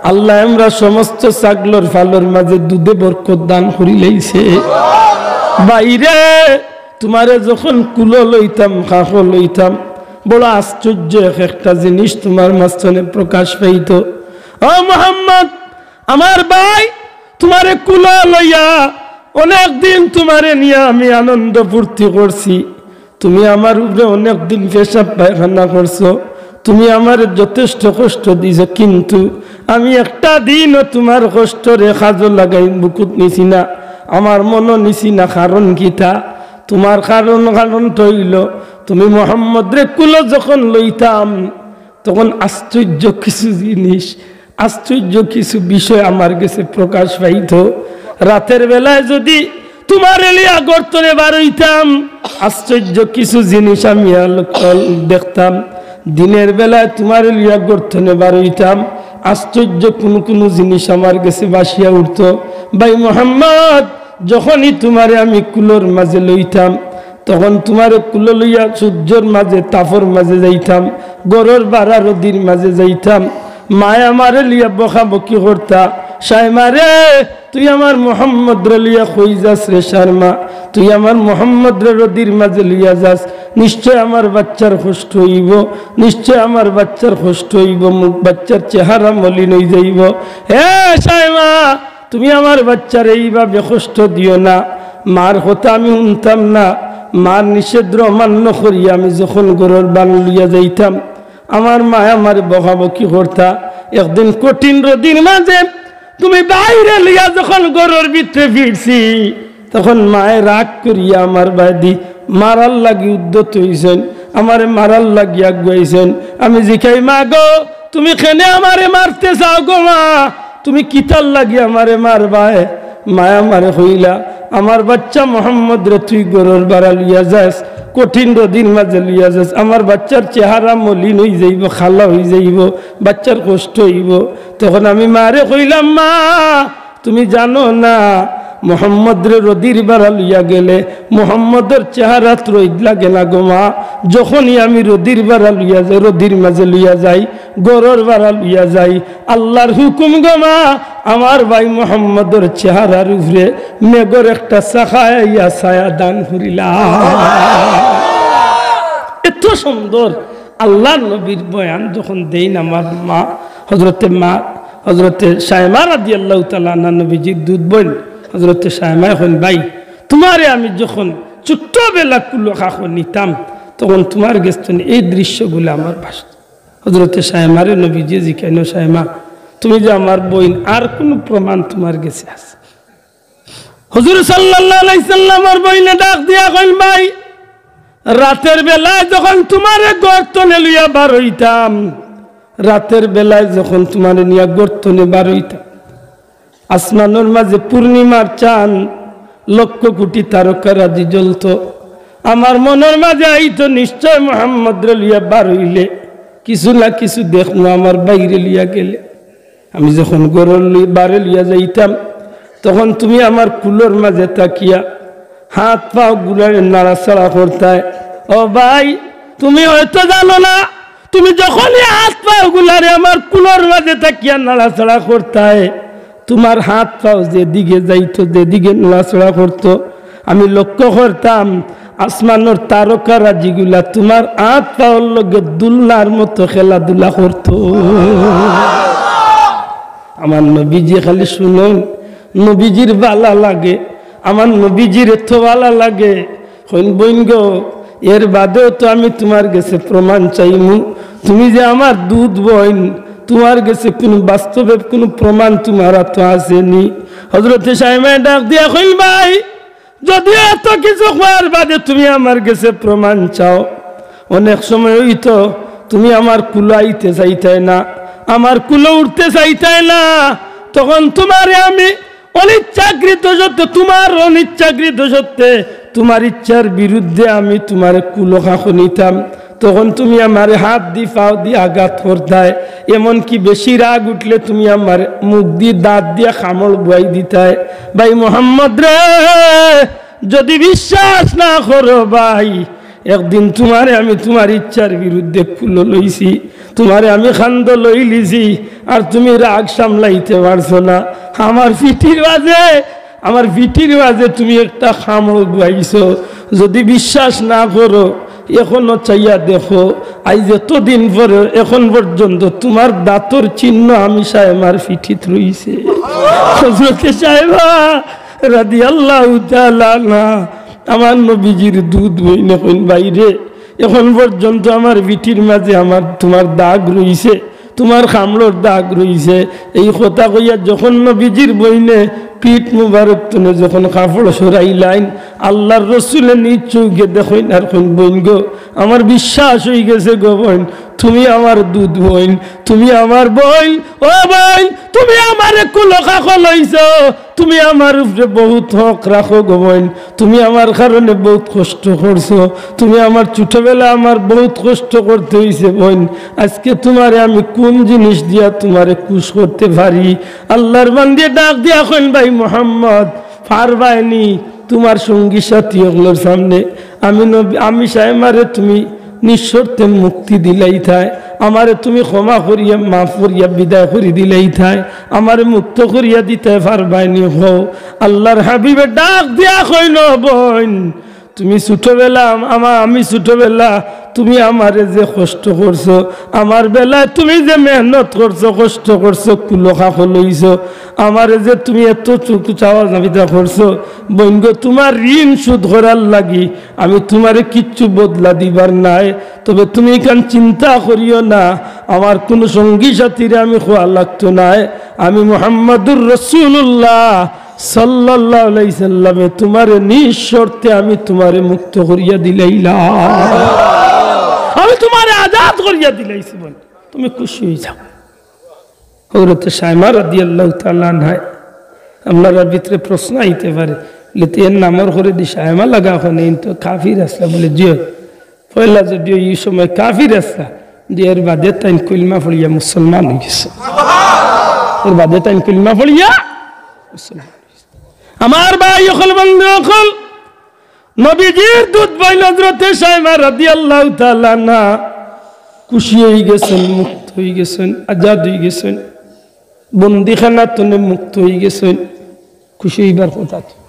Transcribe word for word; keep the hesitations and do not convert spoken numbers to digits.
আল্লায় আমরা সমস্ত ছাগলর ফালর মাঝে দুধে বরকত দান করিলাইছে। ভাইরে, তুমারে যখন কুলো লইতাম, খাখো লইতাম, বড় আশ্চর্য এক একটা জিনিস তুমার মাঝখানে প্রকাশ পাইতো। ও মোহাম্মদ, আমার ভাই, তুমারে কুলো লইয়া অনেক দিন তুমারে নিয়া আমি আনন্দ ফুর্তি করছি। তুমি আমার উপরে অনেক দিন পেশাব পায়খানা করছো, তুমি আমারে যথেষ্ট কষ্ট দিছো, কিন্তু আমি একটা দিনও তুমার কষ্টরে কাজো লাগাই বুকুত নিছি না, আমার মনো নিছি না। কারণ কিতা? তুমার কারণ, কারণটা অইলো তুমি মোহাম্মদরে কুলো যখন লইতাম, তখন আশ্চর্য কিছু জিনিস, আশ্চর্য কিছু বিষয় আমার গেছে প্রকাশ পাইতো। রাতের বেলায় যদি তুমারে লইয়া গর্তনে বার অইতাম, আশ্চর্য কিছু জিনিস আমি আল-, আল-, দেখতাম। দিনের বেলায় তুমারে লইয়া গর্তনে বার অইতাম, আশ্চর্য কুনু কুনু জিনিস আমার গেছে ভাসিয়া উঠতো। ভাই মোহাম্মদ, যখনই তুমারে আমি কুলোর মাঝে লইতাম, তখন তুমারে কুলো লইয়া সূর্যর মাঝে, তাপর মাঝে যাইতাম, ঘরর বারা রদির মাঝে যাইতাম। মায় আমারে লইয়া বকাবকি করতা, "সাইমারে, তুই আমার মোহাম্মদরে লইয়া কই যাস রে সাইমা? তুই আমার মোহাম্মদরে রদির মাঝে লইয়া যাস, নিশ্চয় আমার বাচ্চার কষ্ট অইবো, নিশ্চয় আমার বাচ্চার কষ্ট অইবো, মুখ বাচ্চার চেহারা মলিন অই যাইবো। হে সাইমা, তুমি আমার বাচ্চারে এইভাবে কষ্ট দিও না।" মার কথা আমি হুনতাম না, মার নিষেধ অমান্য করি আমি যখন ঘরর বান লইয়া যাইতাম, আমার মায় আমারে বকাবকি করতা। একদিন কঠিন রদির মাঝে তুমি বাইরে লইয়া যখন ঘরর ভিতরে ফিরছি, তখন মায় রাগ করিয়া আমার বায়দি মারার লাগি উদ্যত অইছইন, আমারে মারার লাগি আগুয়াইছইন। আমি জিকাই, "মা গো, তুমি কেনে আমারে মারতে চাও গো মা? তুমি কিতার লাগি আমারে মারবায়?" মায় আমারে কইলা, "আমার বাচ্চা মোহাম্মদরে তুই ঘরর বারা লইয়া যাস, কঠিন রদির মাঝে লইয়া যাস, আমার বাচ্চার চেহারা মলিন অই যাইবো, কালা অই যাইবো, বাচ্চার কষ্ট অইবো।" তখন আমি মারে কইলাম, "মা, তুমি জানো না, মোহাম্মদরে রদির বারা লইয়া গেলে মোহাম্মদর চেহারাত রইদ লাগে না গো মা। যখনই আমি রদির বারা লইয়া যাই, রদির মাঝে লইয়া যাই, ঘরর বারা লইয়া যাই, আল্লার হুকুম গো মা, আমার ভাই মোহাম্মদর চেহারার উপরে মেঘর একটা শাখায় আইয়া ছায়া দান করিলা।" এত সুন্দর আল্লার নবীর বয়ান যখন দেইন আমার মা, হযরতে মা, হযরতে সাইমা রাদিয়াল্লাহু তাআলা আনহা নবীজির দুধ বইন, হযরতে সাইমায় কইন, "ভাই, তুমারে আমি যখন ছোট্টবেলা কুলো খাখো নিতাম, তখন তুমার গেছ থনে এই দৃশ্যগুলা আমার ভাসত।" হযরতে সাইমারে নবীজি জিকাইন, "সাইমা, তুমি যে আমার বইন, আর কুনু প্রমাণ তুমার গেছে আছে?" হুজুর সাল্লাল্লাহু আলাইহি সাল্লামর বইনে ডাক দিয়া কইন, "ভাই, রাতের বেলায় যখন তুমারে ঘর থনে লইয়া বার অইতাম, রাতের বেলায় যখন তুমারে নিয়া ঘর থনে বার অইতাম, আসমানর মাঝে পূর্ণিমার চান, লক্ষ কোটি তারকা রাজি জ্বলতো। আমার মনর মাঝে আইতো, নিশ্চয় মোহাম্মদরে লইয়া বার অইলে কিছু না কিছু দেখমু, আমার ভাইরে লইয়া গেলে।" আমি যখন ঘরর লই-, বারে লইয়া যাইতাম, তখন তুমি আমার কুলর মাঝে থাকিয়া হাত পাও গুলারে নাড়াচাড়া করতায়। ও ভাই, তুমি হয়তো জানো না, তুমি যখনই হাত পাও গুলারে আমার কুলর মাঝে থাকিয়া নাড়াচাড়া করতায়, তুমার হাত পাও যেদিকে যাইতো, যেদিকে নাড়াচাড়া করতো, আমি লক্ষ্য করতাম, আসমানর তারকা রাজিগুলা তুমার আত পাওর লগে দুলনার মতো খেলাধুলা করতো। আমার নবীজি খালি শুনইন, নবীজির ভালা লাগে, আমার নবীজির এত ভালা লাগে। কইন, "বইন গো, এর বাদেও তো আমি তুমার গেছে প্রমাণ চাইমু, তুমি যে আমার দুধ বইন, তুমার গেছে কুনু বাস্তবে কুনু প্রমাণ তুমার আতো আছেনি?" হযরতে সাইমায় ডাক দিয়া কইন, "ভাই, যদিও এত কিছু কওয়ার বাদে তুমি আমার গেছে প্রমাণ চাও, অনেক সময় অইতো তুমি আমার কুলো আইতে চাইতায় না, আমার কুলো উঠতে চাইতায় না, তখন তুমারে আমি অনিচ্ছাকৃত সত্ত্বে, তুমার অনিচ্ছাকৃত সত্ত্বে, তুমার ইচ্ছার বিরুদ্ধে আমি তুমারে কুলো খাখো নিতাম, তখন তুমি আমারে হাত দি পাও দি আঘাত করতায়, এমনকি বেশি রাগ উঠলে তুমি আমার মুখ দি দাঁত দিয়া কামড় বুয়াই দিতায়। ভাই মোহাম্মদ রে, যদি বিশ্বাস না করো ভাই, একদিন তুমারে আমি তুমার ইচ্ছার বিরুদ্ধে কুলো লইছি, তুমারে আমি কান্দো লইলিছি, আর তুমি রাগ সামলাইতে পারছো না। আমার পিঠির মাঝে, আমার পিঠির মাঝে তুমি একটা কামড় গুয়াইছো। যদি বিশ্বাস না করো, এখনো চাইয়া দেখো, আইজ এতদিন পরে এখন পর্যন্ত তুমার দাঁতর চিহ্ন আমি সায়মার পিঠিত রইছে। হযরতে সায়মা রাদিয়াল্লাহু তাআলা আনহা আমার নবীজির দুধ বইন কইন, "ভাইরে, এখন পর্যন্ত আমার পিঠির মাঝে আমার, তুমার দাগ রইছে, তুমার কামড়র দাগ রইছে।" এই কথা কইয়া যখন নবীজির বইনে পিঠ মুবারক তনে যখন কাপড় সরাইলাইন, আল্লার রসুলে নিজ চউখে দেখইন আর কইন, "বইন গো, আমার বিশ্বাস অইগেছে গো বইন, তুমি আমার দুধ বইন, তুমি আমার বইন, ও বইন, তুমি আমারে কুলো কাকো লইছো, তুমি আমার উপরে বহুত হক রাখো গো বইন, তুমি আমার কারণে বহুত কষ্ট করছো, তুমি আমার ছোটবেলা আমার বহুত কষ্ট করতে অইছে বইন, আজকে তুমারে আমি কুন জিনিস দিয়া তুমারে খুশ করতে পারি?" আল্লার বান্দিয়ে ডাক দিয়া কইন, "ভাই মোহাম্মদ, পারবায়নি তুমার সঙ্গী সাথী অকলর সামনে আমি নবী, আমি সায়মারে তুমি নিঃশর্তে মুক্তি দিলাইতায়, আমারে তুমি ক্ষমা করিয়া, মাফ করিয়া বিদায় করি দিলাইতায়, আমারে মুক্ত করিয়া দিতায় পারবায়নি?" হো, আল্লার হাবিবে ডাক দিয়া কইন, "বইন, তুমি ছোটবেলা, আমা-, আমি ছোটবেলা তুমি আমারে যে কষ্ট করছো, আমার বেলায় তুমি যে মেহনত করছো, কষ্ট করছো, কুলো কাকো লইছো, আমারে যে তুমি এত চুকু চাওয়া চাবিতা করছো, বইন গো, তুমার ঋণ শোধ করার লাগি আমি তুমারে কিচ্ছু বদলা দিবার নায়। তবে তুমি ইখান চিন্তা করিও না, আমার কুনু সঙ্গী সাথীরে আমি খোয়া লাগতো নায়। আমি মুহাম্মাদুর রাসূলুল্লাহ সাল্লাল্লাহু আলাইহি সাল্লামে তুমারে নিঃশর্তে আমি তুমারে মুক্ত করিয়া দিলাইলাম, আমি তুমারে আজাদ করিয়া দিলাইছি, বইন, তুমি খুশি অই যাও।" হযরতে সায়মা রাদিয়াল্লাহু তাআলা আনহায়, আপনারার ভিতরে প্রশ্ন আইতে পারে, বলে, "তে এর নামর করে দি সায়মা লাগা অখন, ইন তো কাফির আছলা?" বলে, "জি অয়।" পয়লা যদিও ই সময় কাফির আছলা, যে এর বাদে তাইন কলমা পড়িয়া মুসলমান অইগেছে, এর বাদে তাইন কলমা পড়িয়া মুসলমান অইগেছে। আমার ভাই অকল, বন্ধু অকল, নবীজির দুধ বইন হযরতে সায়মা রাদিয়াল্লাহু তাআলা আনহা খুশি অইগেছইন, মুক্ত অইগেছইন, আজাদ অইগেছইন, বন্দিখানা তনে মুক্ত অইগেছইন। খুশি অইবার কথা তো।